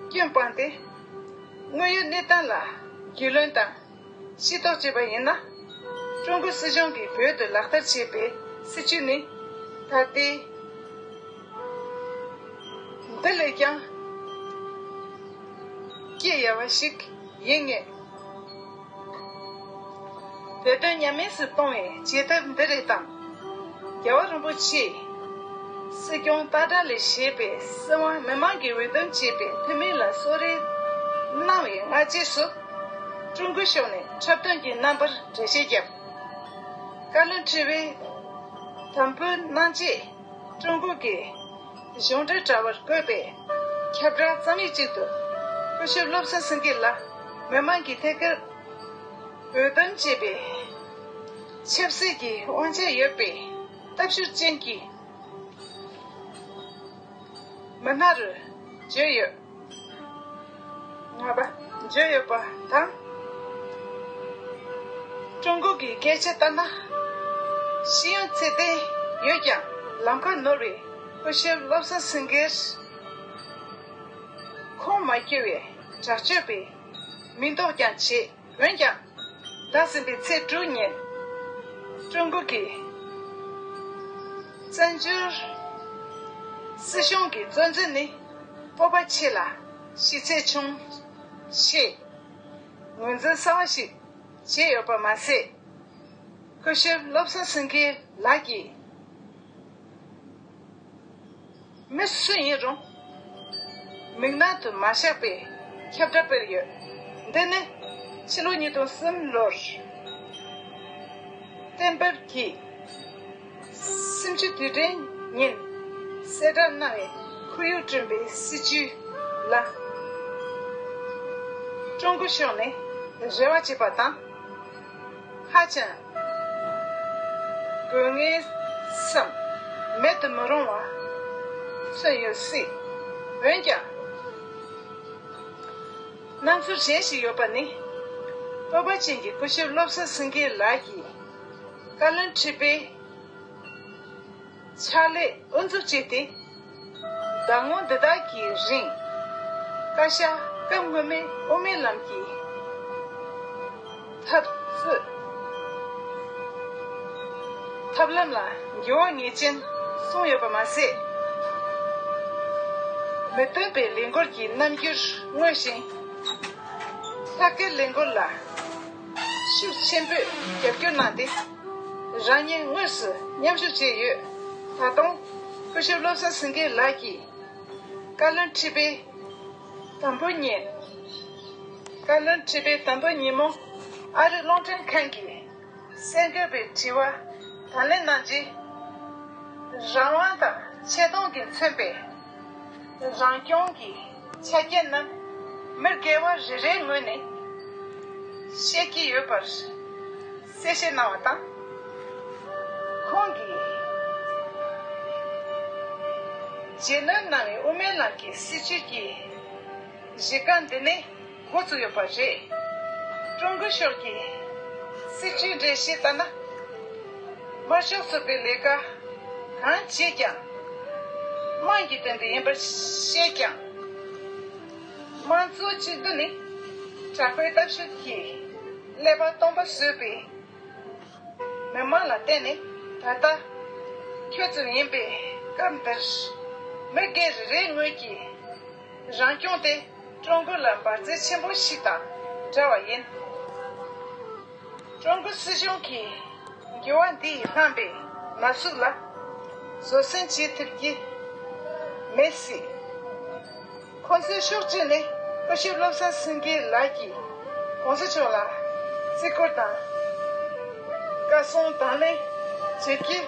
སྐྱོན་སྤངས་ཏེ། དངོས་ཡོད་གནས་སྟངས་ལ་རྒྱུས་ལོན་དང་ཤེས་རྟོགས་བྱས་པ་ཡིན་ན། ཀྲུང་གོ་སྲིད་གཞུང་གིས་བོད་དུ་ལག་བསྟར་བྱས་པའི་སྲིད་བྱུས་ནི་ད་ལྟའི་འདི་ལས་ཀྱང་སྐྱེ་ཡག་པ་ཞིག་ཡིན་ངེས། བོད་དོན་ཉམས་དམས་སུ་གཏོང་བའི་བྱེད་ཐབས་འདི་རིགས་དང་། རྒྱལ་བ་རིན་པོ་ཆེས་སྲིད་སྐྱོང་སྟག་སྒྲ་ལས་བཞེས་པའི་སྲིད་དབང་མི་མང་གིས་འོས་འདེམས་བྱས་པའི་འཐུས་མི་ལ་གསོལ་རས་གནང་བའི་སྔ་རྗེས་སུ། ཀྲུང་གོའི་ཕྱོགས་ནས་འཁྲབ་སྟོན་གྱི་རྣམ་པར་འགྲེལ་བཤད་བརྒྱབ། བཀའ་བློན་ཁྲི་པས་དམ་འབུལ་གནང་རྗེས། ཀྲུང་གོ་གི་གཞུང་འབྲེལ་དྲ་བར་བཀོད་པའི་ཁྱབ་བསྒྲགས་རྩོམ་ཡིག་ཅིག་ཏུ། སྐུ་ཞབས་བློ་བཟང་སེང་གེ་ལ་མི་མང་གིས་ཐད་ཀར་འོས་འདེམས་བྱས་པའི་ཆབ་སྲིད་ཀྱི་དབང་ཆ་ཡོད་པའི་སྟོབས་ཤུགས་ཅན་གྱི་མི་སྣ་རུ་བརྗོད་ཡོད། ལྔ་པ། བརྗོད་ཡོད་པ་དང་། ཀྲུང་གོ་གི་སྐད་ཆ་ལྟར་ན། ཤེས་ཡོན་ཚད་ལྡན་ ཡོད་ཀྱང་ལམ་ཁ་ནོར་བའི་སྐུ་ཞབས་བློ་བཟང་སེང་གེར་ཁུངས་མ་འཁྱོལ་བའི་དྲག་སྤྱོད་པས་མིང་འདོགས་ཀྱང་བྱེད། འོན་ཀྱང་ཟླ་ཟིན་པའི་ཚེས་དྲུག་ཉིན་ཀྲུང་གོ་གི་བཙན་བྱོལ་སྲིད་གཞུང་གི་གཙོ་འཛིན་ནི་སྤོབས་པ་ཆེ་ལ་གཞི་ཚད་ཆུང་ཞེས་ངོས་འཛིན་གསར་བ་ཞིག་བྱས་ཡོད་པ་མ་ཟད། སྐུ་ཞབས་བློ་བཟང་སེང་གེ་ལགས་ཀྱིས་མི་སུ་ཡིན་རུང་མིག་ནང་དུ་མ་བཞག་པའི་ཁྱབ་བསྒྲགས་སྤེལ་ཡོད། འདི་ནི་ཕྱི་ལོ་ཉིས་སྟོང་གསུམ་ལོར་གཏན་འབེབས་ཀྱིས་སུམ་ཅུ་དུས་དྲན་ཉིན་གསལ་བསྒྲགས་གནང་བའི་ཁོར་ཡུག་བསྐྲུན་པའི་སྲིད་བྱུས་ལ་ཀྲུང་གོ་ཕྱོགས་ནས་རེ་བ་བྱེད་པ་དང་། ཧ་ཅང་དགོས་ངེས་སམ་མེད་དུ་མི་རུང་བ་མཚོན་ཡོད་སྲིད། འོན་ཀྱང་། སྣང་ཚུལ་གཞན་ཞིག་ཡོད་པ་ནི། སྤོབས་པ་ཅན་གྱི་སྐུ་ཞབས་བློ་བཟང་སེང་གེ་ལགས་ཀྱིས་བཀའ་བློན་ཁྲི་པའི་ཕྱག་ལས་དབུ་འཛུགས་བྱས་ཏེ། ཟླ་ངོ་འདི་དག་གི་རིང་བཀའ་ཤག་སྐབས་སྔོན་མའི་དབུ་མའི་ལམ་གྱི་འཐབ་རྩོད་ཐབས་ལམ་ལ་འགྱུར་བ་ངེས་ཅན་སོང་ཡོད་པ་མ་ཟད། མི་བསྟུན་པའི་ལས་འགུལ་གྱི་རྣམ་འགྱུར་མངོན་ཞིང་། ལྷག་དཀར་ལས་འགུལ་ལ་ཤུགས་ཆེན་པོས་རྒྱབ་སྐྱོར་གནང་སྟེ། རང་ཉིད་དངོས་སུ་མཉམ་ཞུགས་བྱས་ཡོད། ད་དུང་སྐུ་ཞབས་བློ་བཟང་སེང་གེ་ལགས་ཀྱིས་བཀའ་བློན་ཁྲི་པའི་དང་པོ་ཉིན། བཀའ་བློན་ཁྲི་པའི་དང་པོ་ཉིན་མོ་ཨ་རིའི་རླུང་འཕྲིན་ཁང་གི་གསར་འགོད་པའི་དྲི་བར་དང་ལེན་གནང་རྗེས། རང་དབང་དང་ཆེ་མཐོང་གིས་མཚོན་པའི་རང་སྐྱོང་གི་ཆ་རྐྱེན་རྣམས་མི་སྒེར་བ་རེ་རེའི་ངོས་ནས་བཤད་ཀྱི་ཡོད་པར་གསལ་བཤད་གནང་བ་དང་། ཁོང་གིས་རྗེས་སྣོན་གནང་བའི་དབུ་མའི་ལམ་གྱི་སྲིད་བྱུས་ཀྱི་གཞི་རྐང་འདི་ནས་འགོ་བཙུགས་ཡོད་པ་རེད། ཀྲུང་གོ་ཕྱོགས་ཀྱི་སྲིད་བྱུས་འགྲེལ་བཤད་ལྟར་ན། དམར་ཤོག་ཚོགས་པའི་ལས་ཀ་གང་བྱེད་ཀྱང་དམངས་ཀྱི་དོན་དུ་ཡིན་པར་བཤད་ཀྱང་། དམངས་གཙོ་གཅིག་སྡུད་ནི་དྲག་པོའི་སྟོབས་ཤུགས་ཀྱི་ཀླད་པ་སྟོང་པ་བཟོས་པའི་མི་མང་ལ་བརྟེན་ནས། ད་ལྟ་ཁྱོད་ཚོ་ཡིན་པའི་སྐབས་འདིར་མི་སྒེར་རེ་རེའི་ངོས་ཀྱི་རང་སྐྱོང་དེ་ཀྲུང་གོ་ལ་འབད་རྩོལ་ཆེན་པོ་ཞིག་དང་འདྲ་བ་ཡིན། ཀྲུང་གོ་སྲིད་གཞུང་གིས་འགྱུར་བ་འདི་ཡིས་བསླངས་པའི་ན་ཟུག་ལ་བཟོད་བསྲན་བྱེད་ཐུབ་ཀྱི་མེད་སྲིད། ཁོང་ཚོས་ཕྱོགས་གཅིག་ནས་སྐུ་ཞབས་བློ་བཟང་སེང་གེ་ལགས་ཀྱིས་གོང་ས་མཆོག་ལ་བརྩི་བཀུར་དང་བཀའ་གསུང་དང་ལེན་བྱེད་ཀྱི་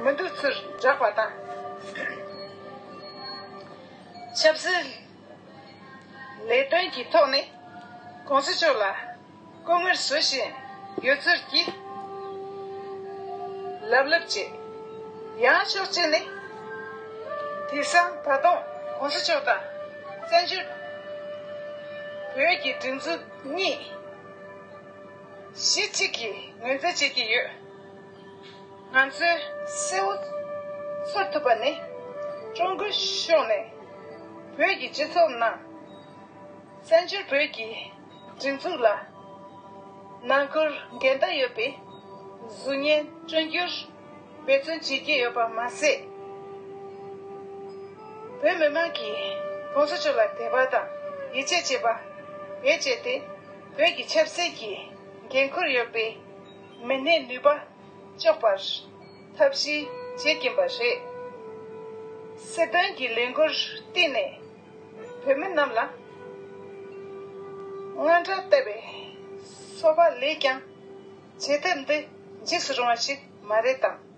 མི་འདུག་ཚུལ་བསྒྲགས་པ་དང་། ཆབ་སྲིད་ལས་དོན་གྱི་ཐོག་ནས་གོང་ས་མཆོག་ལ་སྐུ་ངལ་བཟོད་བཞིན་ཡོད་ཚུལ་གྱི་ལབ་ལབ་བྱས། ཡང་ཕྱོགས་གཅིག་ནས་དེང་སང་ད་དུང་གོང་ས་མཆོག་དང་བཙན་བྱོལ་བོད་ཀྱི་སྒྲིག་འཛུགས་གཉིས་གཞི་གཅིག་གི་ངོས་འཛིན་བྱེད་ཀྱི་ཡོད། ང་ཚོས་གསལ་བོ་ཚོར་ཐུབ་པ་ནི། ཀྲུང་གོའི་ཕྱོགས་ནས་བོད་ཀྱི་སྤྱི་ཚོགས་ནང་བཙན་བྱོལ་བོད་ཀྱི་སྒྲིག་འཛུགས་ལ་ནང་ཁུལ་འགལ་ཟླ་ཡོད་པའི་གཟུགས་བརྙན་བསྐྲུན་རྒྱུར་འབད་བརྩོན་བྱེད་ཀྱི་ཡོད་པ་མ་ཟད། བོད་མི་མང་གིས་གོང་ས་མཆོག་ལ་དད་པ་དང་ཡིད་ཆེས་བྱེད་པ་བེད་སྤྱད་དེ། བོད་ཀྱི་ཆབ་སྲིད་ཀྱི་འགན་ཁུར་ཡོད་པའི་མི་སྣའི་ནུས་པ་གཅོག་པར་ཐབས་ཤེས་བྱེད་ཀྱིན་པ་རེད། སྲིད་དོན་གྱི་ལས་འགུལ་སྟེང་ནས་བོད་མི་རྣམས་ལ་དངངས་སྐྲག་ལྟ་བུའི་སོ་པ་ལས་ཀྱང་བྱེད་ཐབས་འདི་འཇིགས་སུ་རུང་བ་ཞིག་མ་རེད་དམ།